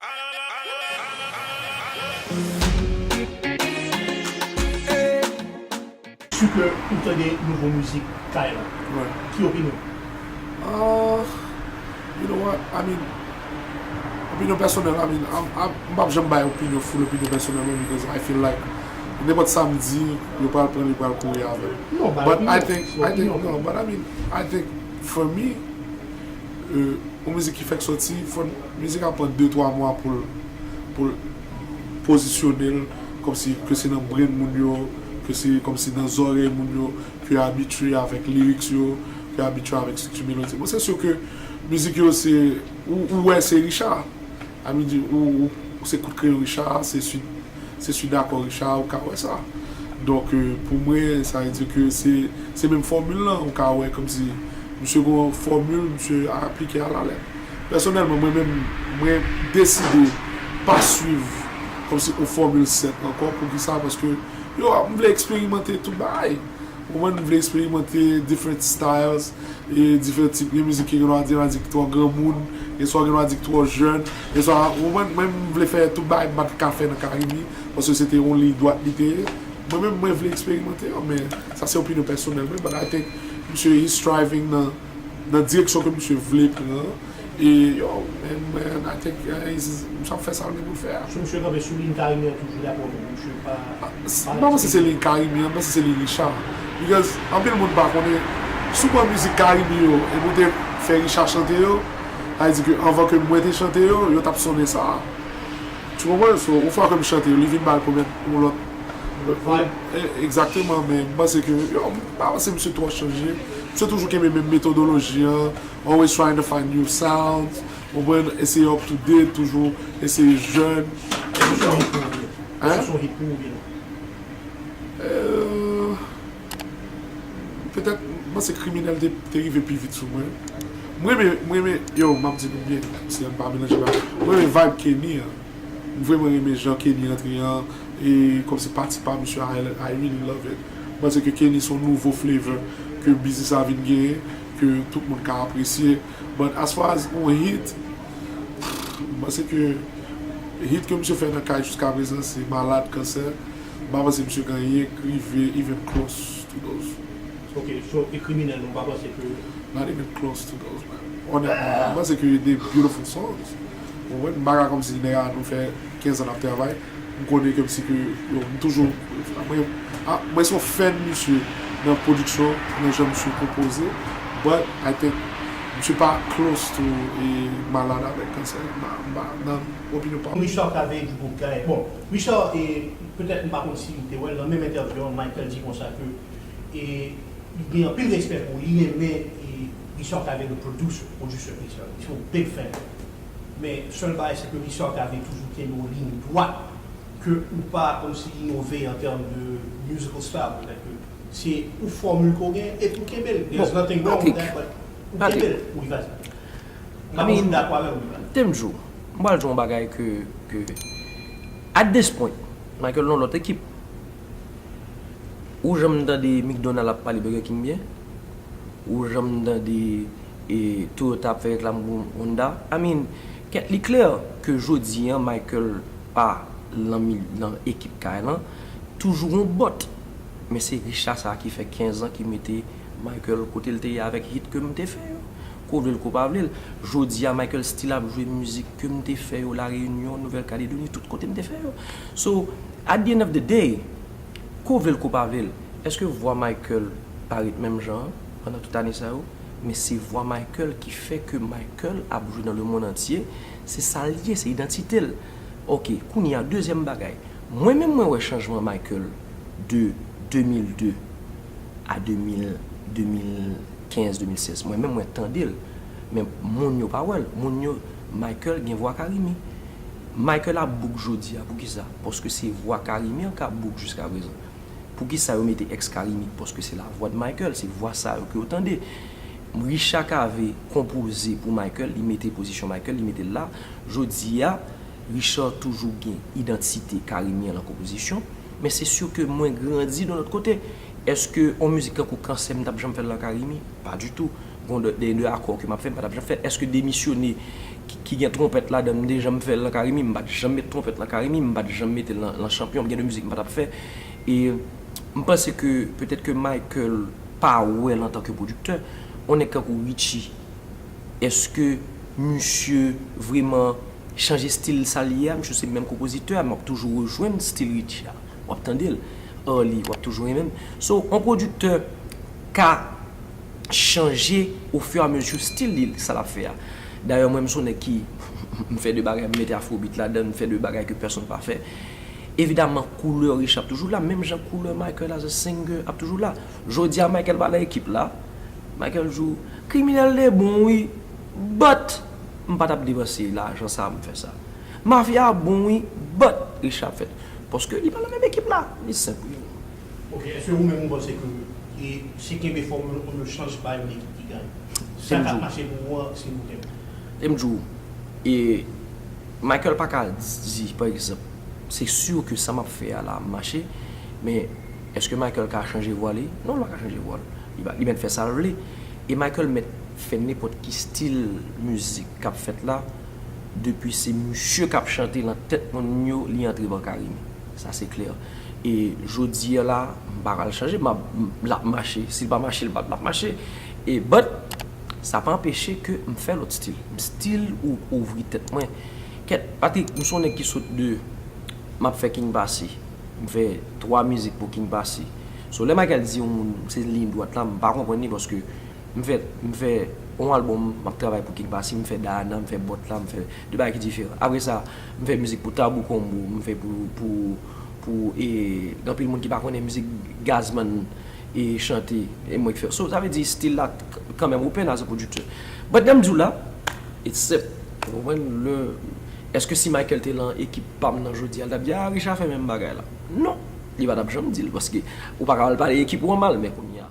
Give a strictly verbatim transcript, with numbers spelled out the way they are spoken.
Si ke ou tande nouvo mizik Kay la, ki opinyon? Uh, you know what? I mean, opinyon pèsonèl, I mean, I'm, I'm, m p ap janm bay opinyon, full opinyon pèsonèl mwen, because I feel like nenpòt sa m di, yo pral pran l, yo pral kouri avè l. Non, bay But I opinyon, think, se I think, opinyon. No, but I mean, I think, for me, euh, yon mizik ki fèk sòti, fò mizik ap pran de twa mwa pou l, pou l pozisyone l, kòmsi ke se nan brenn moun yo, ke se kòmsi nan zòrèy moun yo, ke yo abitye avèk lyrics yo, ke yo abitye avèk estrikti melodi. Bon, se si ke mizik yo se, ou, ou wè se Richard. A mi di, ou, ou se kout kreyon Richard, se swi, se swi dakò Richard, ou ka wè sa. Donk, euh, pou mwen, sa vle di ke se, se menm fòmil lan, ou ka wè kòmsi misye gen yon fòmil, misye aplike alalèt. Pèsonèlman, mwen menm, mwen deside pa swiv kòmsi yon fòmil sèt ankò. Poukisa? Paske, yo, m vle eksperimante tout bagay. Ou konprann? M vle eksperimante different styles, e diferan tip de mizik. Gen dwa di, gen dwa di ki twò granmoun, gen swa gen dwa di ki twò jèn, gen swa, ou konprann? Mwen, m vle fè tout bagay m pa t ka fè nan Karimi, paske se te yon liy dwat li te ye. Mwen menm, mwen vle eksperimante yo, men sa se opinyon pèsonèl mwen, but I think misye is striving nan, nan direksyon ke misye vle pran. E yo, man, man, I think, uh, is, misye ap fè sa l gen pou l fè a. Si misye kanpe sou liy Karimi an toujou, dapre w menm, misye pa... M pa panse se liy Karimi an, m panse se liy Richard. Because anpil moun pa konnen, si w pran mizik Karimi yo, epi w te fè Richard chante yo, sa vle di ke anvan ke mwen te chante yo, yo t ap sonnen sa. Tu konprann? So, yon fwa ke m chante yo, li vin ba l pwomèt yon lòt. Vibe. E, egzakteman, men m panse ke, yo, m pa panse misye twò chanje. Misye toujou kenbe menm metodoloji an, always trying to find new sounds. Ou konprann? Eseye up to date, toujou eseye jèn. Èske se yon hit pou ou byen? Hein? Èske se yon hit pou ou byen? Euh, Petèt, m panse Kriminèl te, te rive pi vit sou mwen. M renmen, m renmen, yo, m ap di nou byen, si n pa melanje bagay. M renmen vibe Kenny an. M vrèman renmen jan Kenny antre an, e kòmsi pati pa misye, I, I really love it. M panse ke Kenny se yon nouvo flavor ke biznis la vin genyen, ke tout moun ka apresye. But as far as yon hit, m panse ke hit ke misye fè nan kay jiska prezan se Malad, Kansè. M pa panse misye gen anyen k rive even close to those. Ok, so, e Kriminèl, nou pa panse ke... Not even close to those, man. Onètman, m panse ke de beautiful songs. Ou konprann? M pa ka kòmsi nèg a nou fè kenz an n ap travay. M konnen kòmsi ke, yo, m toujou, mwen, a, mwen se yon fan misye nan pwodiksyon, nan jan misye konpoze. But I think misye pa close to, e, Malad avèk Kansè. M pa, m pa, nan opinyon pa m. Richard Cavé di gwoup Kay. Bon, Richard, e, petèt m pa konn si w te wè l, nan menm entèvyou an, Michael di konsa ke, e, li gen anpil respè pou ou, li renmen, e, Richard Cavé, le producer, producer Richard. Li se yon big fan. Men sèl bagay, se ke Richard Cavé toujou kenbe yon liy dwat, ke ou pa kòmsi inove an tèm de musical style, petèt ke se yon fòmil ke w gen, epi w kenbe l. There's nothing wrong with that, but ou kenbe l. Wi, vas-y. M pa konn si w dakò avè m, wi, vas-y. Te m di w, m pral di w yon bagay ke, ke, at this point, Michael nan lòt ekip. Ou janm tande McDonald ap pale Burger King byen? Ou janm tande, e, Toyota ap fè reklam pou Honda? I mean, kèt li klè ke jodi an Michael pa nan mi-, nan ekip Kay lan, toujou yon bòt. Men se Richard sa ki fè kenz an ki mete Michael kote l te ye avèk hit ke m te fè yo. Ke w vle l, ke w pa vle l. Jodi a Michael still ap jwe mizik ke m te fè yo La Réunion, Nouvelle Calédonie, tout kote m te fè yo. So, at the end of the day, ke w vle l, ke w pa vle l, èske vwa Michael pa ret menm jan an pandan tout ane sa yo? Men se vwa Michael ki fè ke Michael ap jwe dans le monde entier. Se sa l ye, se idantite l. Ok, kounye a, dezyèm bagay. Mwen menm, mwen wè chanjman Michael de de mil de a de mil, de mil kenz, de mil sèz. Mwen menm, mwen tande l. Men moun yo pa wè l. Moun yo, Michael gen vwa Karimi. Michael ap bouk jodi a. Poukisa? Paske se vwa Karimi an k ap bouk jiska prezan. Poukisa yo mete ex Karimi? Paske se lavwa de Michael, se vwa sa yo ke yo tande. Richard Cavé konpoze pou Michael, li mete pozisyon Michael, li mete l la. Jodi a, Richard toujou gen idantite Karimi an nan konpozisyon, men se si ke mwen grandi de lòt kote. Èske yon mizik tankou Kansè m t ap janm fè l nan Karimi? Pa ditou. Gon de, de, de akò ke m ap fè, m pa t ap janm fè. Èske demisyone ki, ki gen twonpèt ladan, m te janm fè l nan Karimi, m pa t janm met twonpèt nan Karimi, m pa t janm mete l nan, nan Chanpyon, gen de mizik m pa t ap fè. E m panse ke petèt ke Michael pa wè l antanke pwodiktè. On nèg tankou Richie, èske misye vrèman chanje stil sa l ye a? Misye se menm konpozitè a, m ap toujou rejwenn stil Richie a. W ap tande l. Arly, w ap toujou renmen l. So, on pwodiktè ka chanje au fur et à mesure stil li, sa l ap fè a. Dayè, mwen, m se on nèg ki, m fè de bagay, m mete afrobeat ladan, m fè de bagay ke pèsonn pa fè. Evidaman, koulè Richie ap toujou la, menm jan koulè Michael as a singer ap toujou la. Jodi a, Michael pa nan ekip la. Michael di w, Kriminèl te bon, wi, but m pa t ap depanse lajan sa a pou m fè sa. Mafya bon, wi, but Richie ap fèt. Paske li pa nan menm ekip la. Li senp, wi. Ok, èske ou menm ou panse ke e, se kenbe fòm yo, ou yo chans ba yon ekip ki gany? Sa k ap mache pou ou an, silvouplè. E m di w, e Michael pa ka di, pa egzanp, se si ke sa m ap fè a la ap mache, men èske Michael ka chanje vwa li? Non, li pa ka chanje vwa l. Li, pa- li mèt fè sa l vle. E Michael mèt fè nenpòt ki stil mizik k ap fèt la, depi se misye k ap chante nan tèt moun yo, li antre ban Karimi. Sa se klè. E jodi a la, m pa pral chanje, m ap, l ap mache. Si l pa mache, l pa, l ap mache. E but, sa pa anpeche ke m fè lòt stil. M still ou, ouvri tèt mwen. Kèt, Patrick, m se on nèg ki sot de, m ap fè King Passy. M fè twa mizik pou King Passy. So, lè Michael di yon moun se liy dwat la, m pa konprann li paske m fè, m fè yon album, m ap travay pou King Passy, m fè Dayana, m fè Bòt la, m fè de bagay ki diferan. Apre sa, m fè mizik pou Tabou Combo, m fè pou, pou, pou, e, gen anpil moun ki pa konnen mizik Gazman e chante, e mwen ki fè. So, sa vle di stil la, kanmenm, open as a producer. But lè m di w la, it's simple. Ou konprann? Le, èske si Michael te lan ekip pa m nan jodi a, l t ap di, ah, Richard fè menm bagay la? Non. Li pa t ap janm di l, paske ou pa ka al pale ekip ou an mal, men kounye a,